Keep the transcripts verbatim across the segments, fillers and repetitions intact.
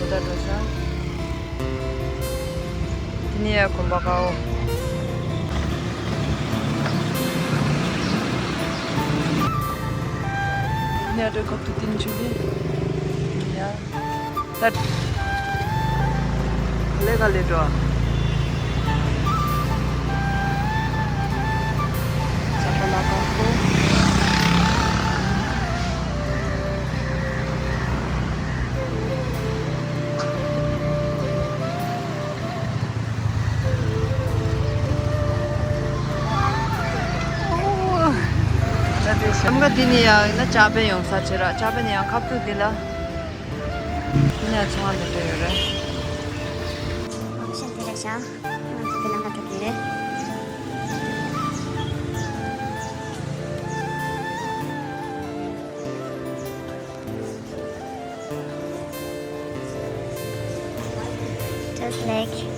ད་འགྲོ་ཤག་དེ་ནས་ཡར་དགོན་པ་དཀར་པོ། དེ་ནས་ཡར་འགྲོ་སྐབས་དུ་ཏིན་ཆུ་ལི། ཡ། ད། ག་ལེ་ག་ལེ་འགྲོ། ཇ་པ་ལ་དཀར་པོ། ཨམ་ག་དེ་ནས་ཡང་ན་ཅ་པན་ཡོང་ས་ཆེ་ར། ཅ་པན་ཡང་ཁབ་ཏུ་དེ་ལ། དེ་ནས་ཚོང་ལ་འགྲོ་ཡོད་རེད། ཨོ་ཤན་དེ་རེད་ཤག་ང་ཚོ་དེ་ནང་ང་འགྲོ་གི་རེད། Just like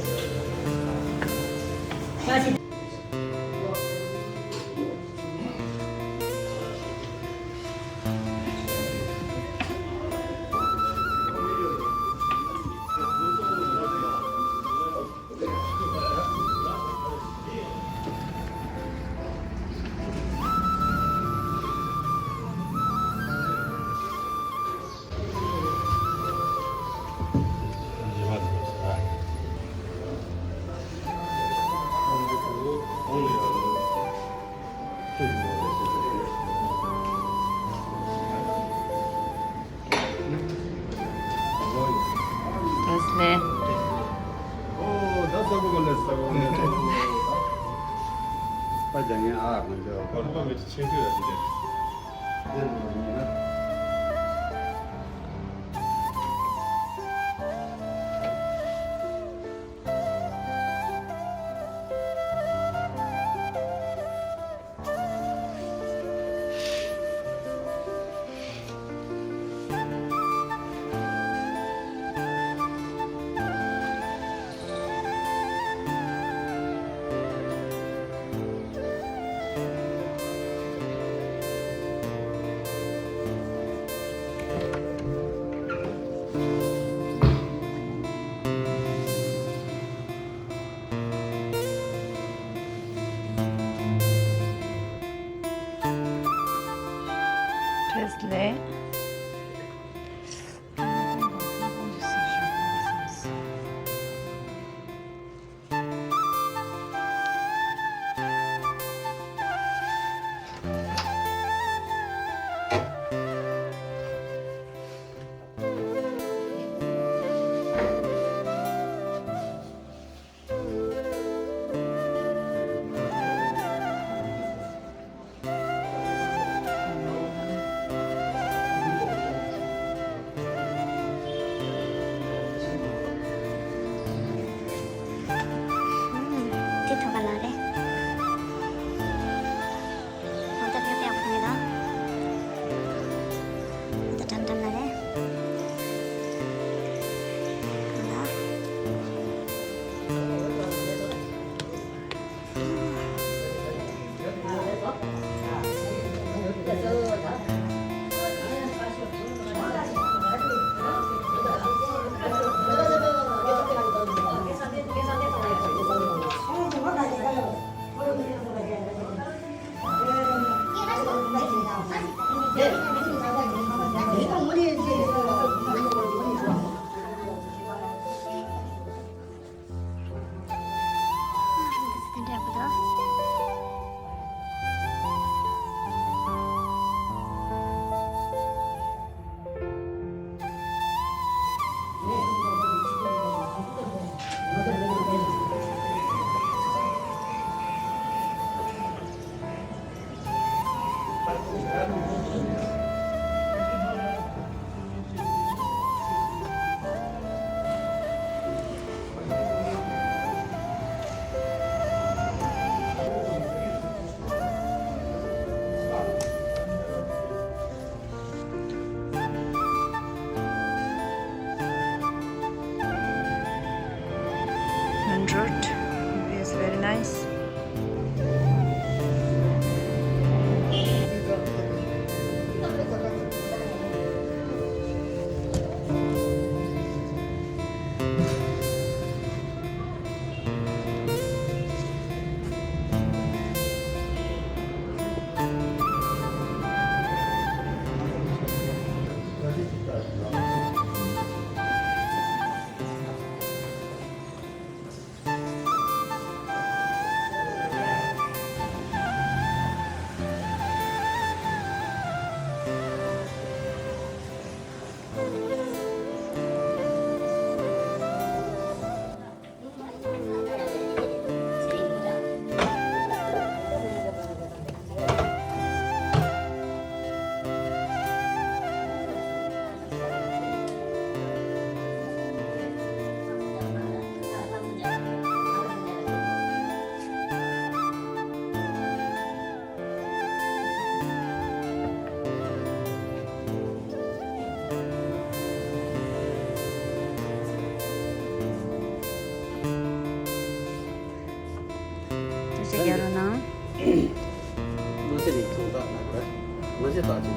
རྟགས་ཅན།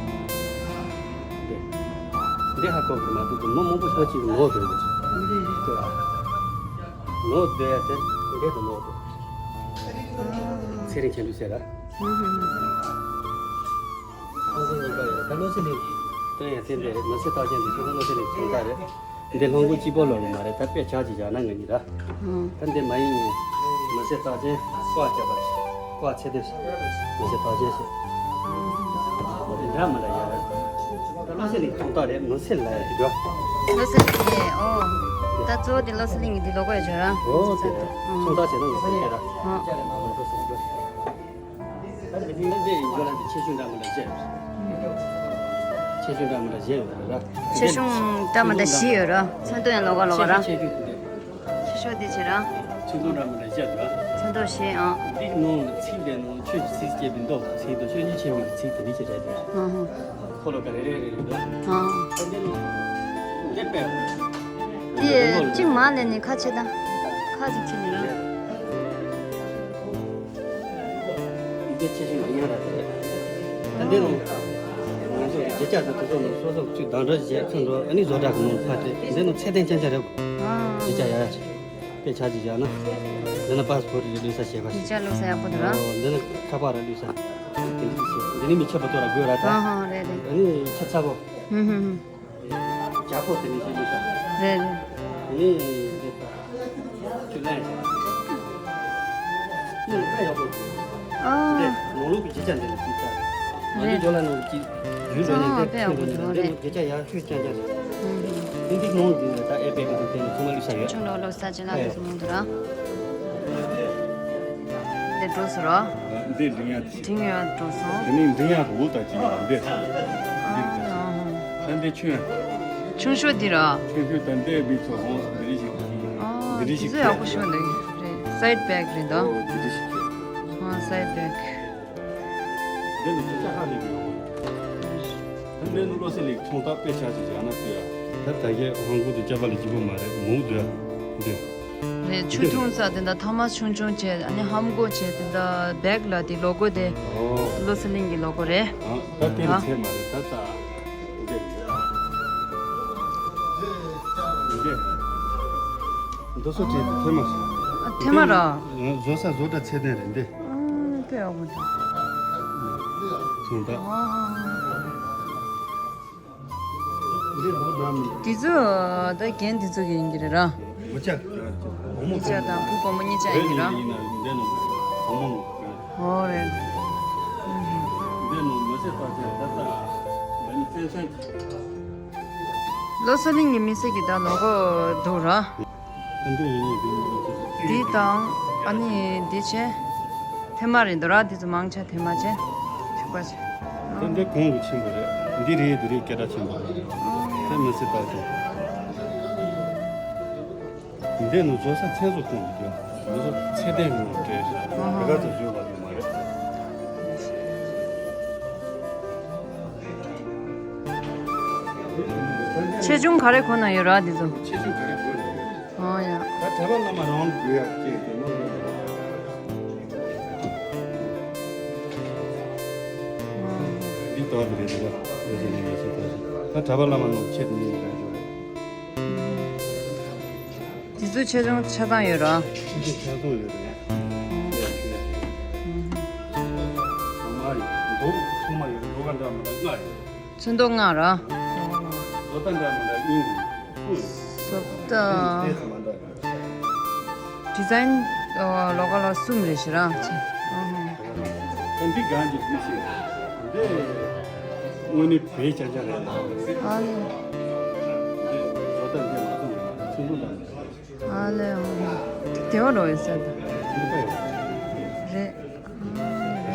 འདི། འདི་ཧ་གོ་གི་མ་འདུག་གི། མི་མང་པོ་ཤོག་ཅིག་ནོར་འདོད་ཀྱི། འདི་ལ། ནོར་འདོད་ཡ་དེ་འདི་དུ་ནོར་འདོད། ཚེ་རིང་ཆེན་པོ་ཟེར་ར། ཧུམ་ཧུམ་ཧུམ། ཁང་ཚན་གཉིས་ཀ་ཡོད། ད་བློ་གསལ་གླིང་སྟོན་ཡ་དེ་འདི་རེད། མི་ཚེ་རྟགས་ཅན་འདི་ཁྱོད་ཚོ་བློ་གསལ་གླིང་ཚོང་རྟགས་རེད། འདི་ལྷམ་གོག་གཅིག་པོ་ལོག་གི་མ་རེད། ད་དཔེ་ཆ་ཅིག་བཞག་ན་ང་གཉིས་ར། ཨང་། ད་འདི་མ་ཡིན། མི་ཚེ་རྟགས་ཅན་ཀ་བརྒྱབ་པ་རེད། ཀ་ཚེ་བརྟན་ཟེར། མི་ཚེ་རྟགས་ཅན་ཟེར། འདི་འདྲ་མི་འདྲ་ཡ་ར། ད་བློ་གསལ་གླིང་ཚོང་རྟགས་རེད། མི་ཚེ་ལ་ཡ་ཅིག་འདྲ། བློ་གསལ་གླིང་། ཨོ། ད་གཙོ་བོ་འདི་བློ་གསལ་གླིང་གི་འདི་ལོ་གོ་ཡ་བྱོས་ར། ཨོ་དེ་རེད། ཨང་། ཚོང་རྟགས་བྱས་ན་མི་ཚེ་ལ་ཡ་ར། ཨང་། ད་འདི་འདི་འདི་ཡིན་རྒྱུ་ལ་འདི་ཆེ་ཆུང་འདྲ་མི་འདྲ་བཞི། ཆེ་ཆུང་འདྲ་མི་འདྲ་བཞི་ཡོད་རེད་ར། ཆེ་ཆུང་འདྲ་མི་འདྲ་བཞི་ཡོད་ར། ཚོན་མདོག་ཡང་ལོགས་ཀ་ལོགས་ཀ་ར། ཆེ་ཆུང་འདི། ཆེ་ཤོས་འདི་བྱེད་ར། ཚོན་མདོག་འདྲ་མི་འདྲ་བཞི་ཡོད་ར། ཚོན་མདོག་བཞི། ཨང་། འདི་ནང་ལ་ཚིག་འདི་ནང་ཆོས་ཀྱི་ཚིག་སྐྱེས་པའི་མདོག་ཚིག་དང་ཆོས་ཉིད་ཆེན་པོའི་ཚིག་དེ་འདི་བྱེད་རེད། ཨང་། ཁོ་ལོ་ག་རེ་རེ་རེ་རེ་འདུག་ཨང་། ད་འདི་ནང་འདི་དཔེ། དེ་གཅིག་མ་ལས་ནི་ཁ་ཕྱེ་ད། ཁ་ཅིག་ཕྱེ་ནི་ར། འདི་ཆེ་ཆུང་ཡང་ཡང་ར་དེ་རེད། ད་འདི་ནང་ང་ཚོ་གི་རྗེས་ཆ་དེ་དེ་ཚོ་ནང་སོ་སོ་གཅིག་བདག་འདྲ་བྱས་ཚུར་འགྲོ། ཨ་ནི་བཟོ་གྲྭ་གི་ནང་ཕར་དེ་འདི་ནང་ཚད་ལྡན་རྐྱང་རྐྱང་རེད། ཨང་། རྗེས་ཆ་ཡག་ཡག་ཅིག་དཔེ་ཆ་ཅིག་བཞག་ན། འདི་ནི་པཱ་སི་པོར་ཊི་རེད། བླུགས་ས་ཞེས་པ་ཞིག་རྗེས་ཆ་བླུགས་ས་ཡག་པོ་འདུག་ར། ཨོ། འདི་ནི་ཁ་པར་རེད། བླུགས་ས་དེ་འདྲ་ཞིག་འདི་ནི་མི་ཁྱབ་པ་ཏོ་ར་དགོས་ར་ད། ཨང་། ཧང་། རེད་རེད། ཨ་ནི་ཆ་ཚ་པོ། ཧུམ་ཧུམ་ཧུམ། རྒྱ་ཕོ་དེ་ནི་ཞིག་བླུགས་ས། རེད་རེད། དེ་ནི་འདི་ད། ཆུ་ལེན། ཨ། འདི་ནང་ལོགས་ཀྱི་རྗེས་ཆ་འདི་ནི་ཅི་ལྟར། ང་ཚོ་རེད། ཇོ་ལ་ནང་གི་ཡུལ་ལ་ནས་ཨ། འདི་དཔེ་ཡག་པོ་འདུག་འདི་རེད། ནང་རྗེས་ཆ་ཡག་ཤོས་རྐྱང་རྐྱང་རེད། ཨ་ཧུམ། འདི་འདི་ནང་འདི་ནི་ད་ཨེ་པེ་གི་འདི་དེ་ནི་ཚང་མ་བླུགས་ས་ཡོད། ཆུང་ལོ་ལོ་ས་ཅན་ལ་ཨེ། འདི་ཚོ་མང་འདུག་ར། འདི་འགྲོ་སོང་ར། འདི་འབྲིང་ཡག་འབྲིང་ཡག་འགྲོ་སོང་། དེ་ནི་འབྲིང་ཡག་འུ་ད་ཅི་ཡང་འདི། ཨ་ཧུམ། ད་འདི་ཆུང་ཡག་ཆུང་ཤོས་འདི་ར། ཆུང་ཤོས་ད་འདི་མི་ཚོ་ཧོང་འདི་རིགས་ཤིག་ཨ། འདི་རིགས་ཤིག་འདི་ཚོ་ཡག་པོ་ཤོད་འདུག་རེད། སའིཌ་བེག་རེད་འདུག་ཨོ་འདི་རིགས་ཤིག་ཨ། སའིཌ་བེག་འདི་ནི་ཅི་ཆ་ཧ་ལས་ཀྱི་ཡོང་གི། ད་འདི་ནི་བློ་གསལ་གླིང་ཚོང་རྟགས་དཔེ་ཆ་ཞིག་བཞག་ན་ལྟོས་ཡ། ད་ད་གའི་ཧོང་ཀོང་དུ་སྐྱབས་པ་ལ་སྐྱིད་པོ་མ་རེད་མུག་འདུག་ཡ། འདི། རེད། ཆུ་འཐུང་ས་དེ་འདྲ་ཐ་མག་ཆུང་ཆུང་བྱས། ཨ་ནི་ལྷམ་གོག་བྱས། དེ་འདྲ་བེག་ལ་དེ་ལོ་གོ་དེ་ཨོ། བློ་གསལ་གླིང་གི་ལོ་གོ་རེད། ཨ། ད་དེ་ལ་ཨ། ཚད་མ་རེད། ད་ད། འདི། འདི། འདི་ཚོ་དེ་ཐེ་མ་རེད། ཨ། ཐེ་མ་ར། ང་བཟོ་ས་བཟོ་གྲྭ་ཚད་ལྡན་རེད་འདི། ཨ། དཔེ་ཡག་པོ་འདུག་ཚོང་རྟགས། ཨ། འདི་ལོ་འདྲ་མི་འདྲ། འདི་ཚོ་ད་རྒན་འདི་ཚོ་གི་ཡིན་གྱི་རེད་ར། བུ་ཆ། བུ་མོ། གཉིས་ཆ་དང་བུ་བུ་མོ་གཉིས་ཆ་ཡིན་གྱི་ར། འདི་ནི་འདི་ནི་བུ་མོ། ཨོ་རེད། འདི་ནི་མི་ཚེ་རྟགས་ཅན་ད་ལྟ་འདི་ནི་བཙན་བྱོལ། བློ་གསལ་གླིང་གི་མི་སེར་གྱི་ད་ལོ་གོ་འདུག་ར། འདི་ཡིན་ནི་འདི་ནི། འདི་དང་ཨ་ནི་འདི་བྱས། ཐེ་མ་རེད་འདུག་ར། འདི་ཚོ་མང་ཆེ་ཐེ་མ་བྱས། ཐིགས་པ་བྱས། ད་འདི་གོང་གི་ཆེན་པོ་རེད། འདི་རེད་འདི་རེད་སྐད་གྲགས་ཆེན་པོ་རེད། ཨོ། ད་མི་སེར་རྟགས་ཅན། འདི་ནི་བཟོ་ས་ཚན་སོགས་ཁོངས་ཀྱི་དོན། འདི་ཚོ་ཚད་ལྡན་གྱི་ངོ་སྤྲད་རེད། ཨ་ཧ། དེ་ག་ཚོད་བཟོས་པ་ཡོད་མ་རེད། ཆེ་ཆུང་ག་རེ་གོ་ན་ཡོད་ར་འདི་ཚོ། ཆེ་ཆུང་ག་རེ་གོ་ན་ཡོད། ཨོ་ཡ། ད་གྲྭ་པ་བླ་མ་རང་དགོས་ཡག་ཅེས་དེ་ནོར་དགོས་ན། འདི་ལྟ་བུ་རེད་དེ་ལ་ཡོད་ཟེར་ནས་ཡོད་ཟེར་ད། ད་གྲྭ་པ་བླ་མ་རྣམས་ཆེད་དུ་ཉིད་ཀྱང་ཞུ་རེད། འདི་ཚོ་ཆ་ཚང་ཆ་ཚང་ཡོད་ར། འདི་ཆ་ཚང་ཡོད་རེད། ཚང་མ་ཡོད། མདོག་ཚང་མ་ཡོད། མདོག་ག་འདྲ་མི་འདྲ་ལྔ་ཡོད། ཚོན་མདོག་ལྔ་ར། བཟོ་ལྟ་འདྲ་མི་འདྲ་གཉིས་ཡོད། བཟོ་ལྟ། ལྟས་མ་འདྲ་ཡོད། ཌི་ཛའིན་ལོགས་ཀ་ལ་གསུམ་རེ་ཞིག་ར་ཆེ། ཨ་ཧ། ད་འདི་གང་གི་མི་ཤེས། འདི་དངོས་གནས་བོད་ཅག་ཅག་རེད། ཨ་ལེ། འདི་བཟོ་ལྟ་འདི་མ་གསུམ་རེད། ཚོན་མདོག་འདྲ་མི་འདྲ། ཨ་ལེ། ཨོ་ཧོ། དེ་བ་རོ་ཡོད་ས་ད། འདི་པ་ཡོད། རེད།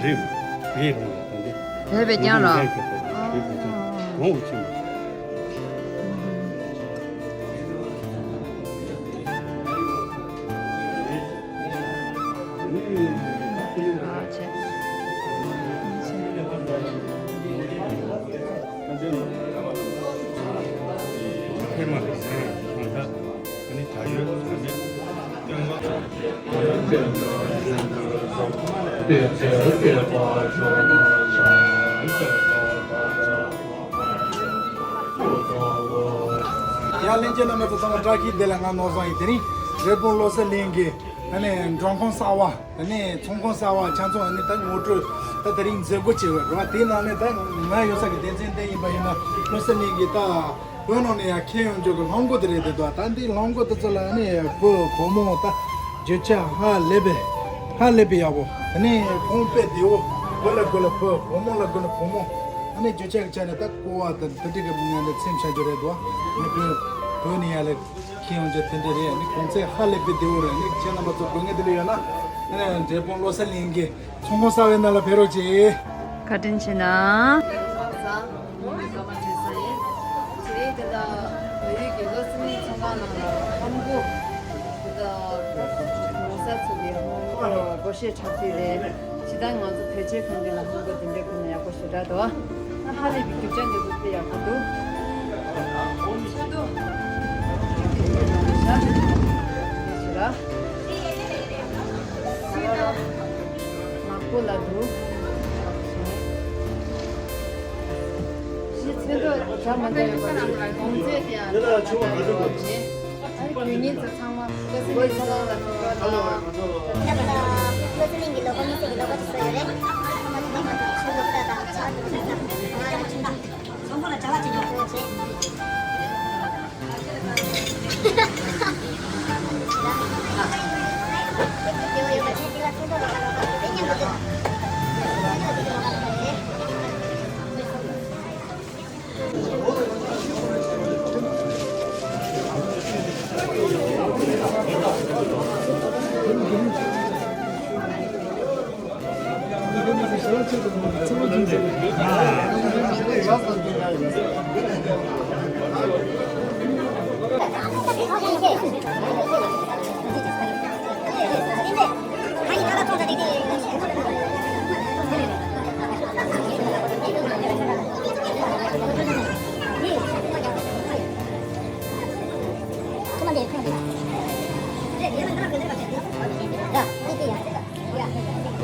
རེད། རེད་རེད། ད་འདི། རེད་པས་ཀྱང་ར། རེད་པས་ཀྱང་། ཨོ་ཧོ། གོང་ཆེན་པོ། ཨ་ཆེ། ཨ་ཆེ། ཐེངས་མ་རེ་ཟེར་ཡང་ད་ནི་ད་ཡོད་ཟེར་ནས་སྟོན་པ། དེ་ཚེ་བསྐལ་པ་བཅོ་ལྔ་ཞག་བདུན་པའི་བར་དུ་ ལྷན་རྒྱས་རྣམ་པ་ཚོ་ཚང་མ་བཀྲ་ཤིས་བདེ་ལེགས། ང་ནོར་བཟང་ཡིན། དེ་རིང་འབྲས་སྤུངས་བློ་གསལ་གླིང་གི་ཨ་ནི་མགྲོན་ཁང་གསར་བ། ཨ་ནི་ཚོང་ཁང་གསར་བ་ཆ་ཚང་ཨ་ནི་ད་ངོ་སྤྲོད་ད་དེ་རིང་མཛད་སྒོ་བྱས་ཡོད་རེད་བ། དེའི་ནང་ནས་ད་ང་ཡོད་ས་གི་སྡེ་ཚན་དེ་ཡིན་པ་ཡིན་ན་བློ་གསལ་གླིང་གི་ད་བོད་ནང་ནས་ཡང་ཁྱེད་ཡོང་རྒྱུ་གི་ལྷམ་གོག་དེ་རེད་དེ། ད་ད་འདི་ལྷམ་གོག་དེ་ཚོ་ལ་ཨ་ནི་བུ་བུ་མོ་ད་བརྗོད་བྱ་ཧ་ལས་པའི་ཧ་ལས་པའི་ཡག་པོ། ཨ་ནི་གོང་སྤེལ་བདེ་བོ། བུ་ལ་བུ་ལ་བུ། བུ་མོ་ལ་བུ་ལ་བུ་མོ། ཨ་ནི་བརྗོད་བྱ་གི་ཆ་ནས་ད་ཀོ་བ་དང་དེ་འདྲ་གི་ངང་ནས་ཚེམ་བྱ་རྒྱུ་རེད་དོ། ཨ་ནི་བོད་བོད་ནས་ཡར་ལ་ཁྱེད་ཡོང་རྒྱུ་དེ་འདྲ་རེད། ཨ་ནི་གོང་ཚད་ཧ་ལས་པའི་བདེ་བོ་རེད། ཨ་ནི་ཁྱེད་རྣམ་པ་ཚོ་དགོས་ངེས་དེ་འདྲ་ཡོད་ན་ཨ་ནི་འབྲས་སྤུངས་བློ་གསལ་གླིང་གི་ཚོང་ཁང་གསར་བའི་ནང་ལ་ཕེབས་རོགས་གྱིས། བཀའ་དྲིན་ཆེ་གནང་། ཀརྨ་བགྲེས་གཟའ་ཡིན། དེ་རིང་དེ་དག་བལ་ཡུལ་གྱི་བློ་གསལ་གླིང་ཚོང་ཁང་ནང་ལ་ལྷམ་གོག་དེ་དག་ངོ་ཚ་ཚུགས་པའི་སྒོར་གཞས་འཁྲབ་དུས་རེད། ཇི་ལྟར་ང་ཚོ་བོད་ཆས་གོན་དུས་ལ་ལྷམ་གོག་དེ་འདྲ་གོན་ན་ཡག་པོ་ཞེ་དྲག་འདུག་ཨ་ཧ་ལས་པའི་རྒྱུ་ཆ་འདི་ཚོ་དཔེ་ཡག་པོ་འདུག་ཆུ་ཏོ། ཞབས་ཞུ་ར། ནག་པོ་ལ་འདུག་ཞེས་ཚོན་མདོག་འདྲ་མི་འདྲ་ཡོད་པ་ཅིག་གོང་ཚད་དེ་ཡང་འདྲ་མི་འདྲ་ཡོད་པ་ཅིག་ཨ་ནི་དགོས་ངེས་ཚོ་ཚང་མ་བཀའ་སྲིད་པའི་ཚོགས་ལ་ཐུགས་རོགས་གནང་། ལོ་ཚོད་གླིང་གི་ལོ་གོ་མི་སེར་གྱི་ལོ་གོ་དེ་ཚོ་ཡོད་རེད། ཚང་མ་ཚང་མ་ཚང་མ་ཚང་མ་ཚང་མ་ཚང་མ།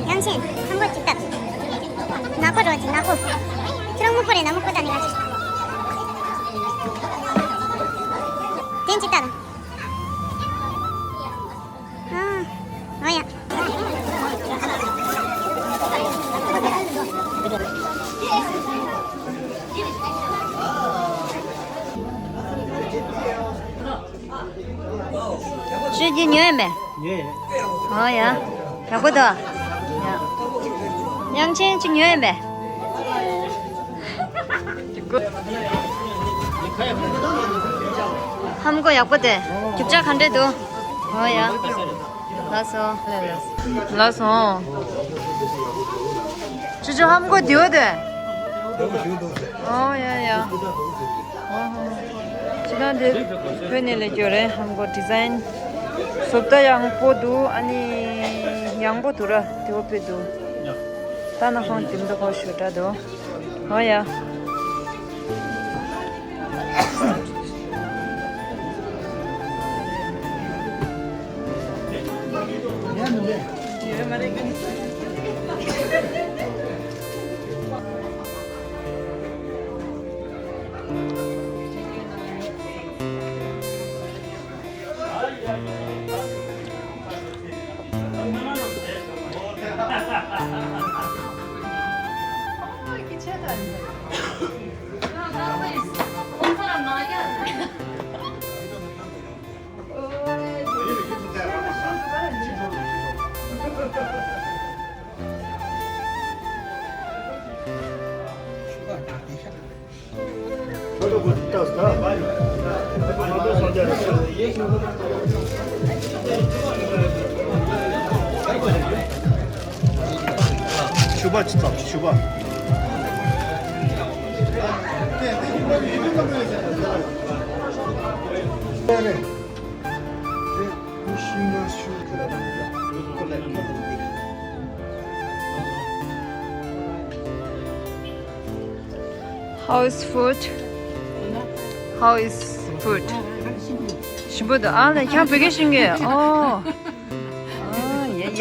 དབྱངས་ཅན། ལྷམ་གོག་ཅིག་བཏབ། ནག་པོ་རོ་ཅིག་ནག་པོ། ཁྱེད་རང་སྨུག་པོ་རེད་ན་སྨུག་པོ་བཏབ་ནས་ང་ཚོ། དེ་ཅིག་བཏབ། ཨ། ཨ་ཡ། ཤོད་རྒྱུ་ཉོས་མེད། ཉོས། ཨོ་ཡ། ཡག་པོ་འདུག་ཡ། དབྱངས་ཅན་ཅིག་ཉོས་མེད། ལྷམ་གོག་ཡག་པོ་དེ། རྒྱུ་ཆ་ག་འདྲས་འདུག་ཨོ་ཡ། ལགས་སོ། ལགས་སོ། ཅོ་ཅོ་ལྷམ་གོག་དེའོ་དེ། ཨོ་ཡ་ཡ། ཅི་ད་འདི་བོད་ནས་ལས་སྐྱོ་རེད། ཧམ་གོ་ཌི་ཛའིན་བཟོ་ལྟ་ཡག་པོ་འདུག་ཨ་ནི་ཡག་པོ་འདུག་ར། དེ་བོ་དཔེ་འདུག་ད་ན་ཧོང་དེ་འདྲ་གོ་ཞུ་འདྲ་འདུག་ཨོ་ཡ། ཤུ་བ་ཅི་ཙམ་ཤུ་བ། How is food? How is food? ཞིམ་པོ་འདུག་ཨ་ལས་ཁྱང་བོད་སྐད་ཤེས་ཀྱི། ཨོ། ཨ་ཡ་ཡ།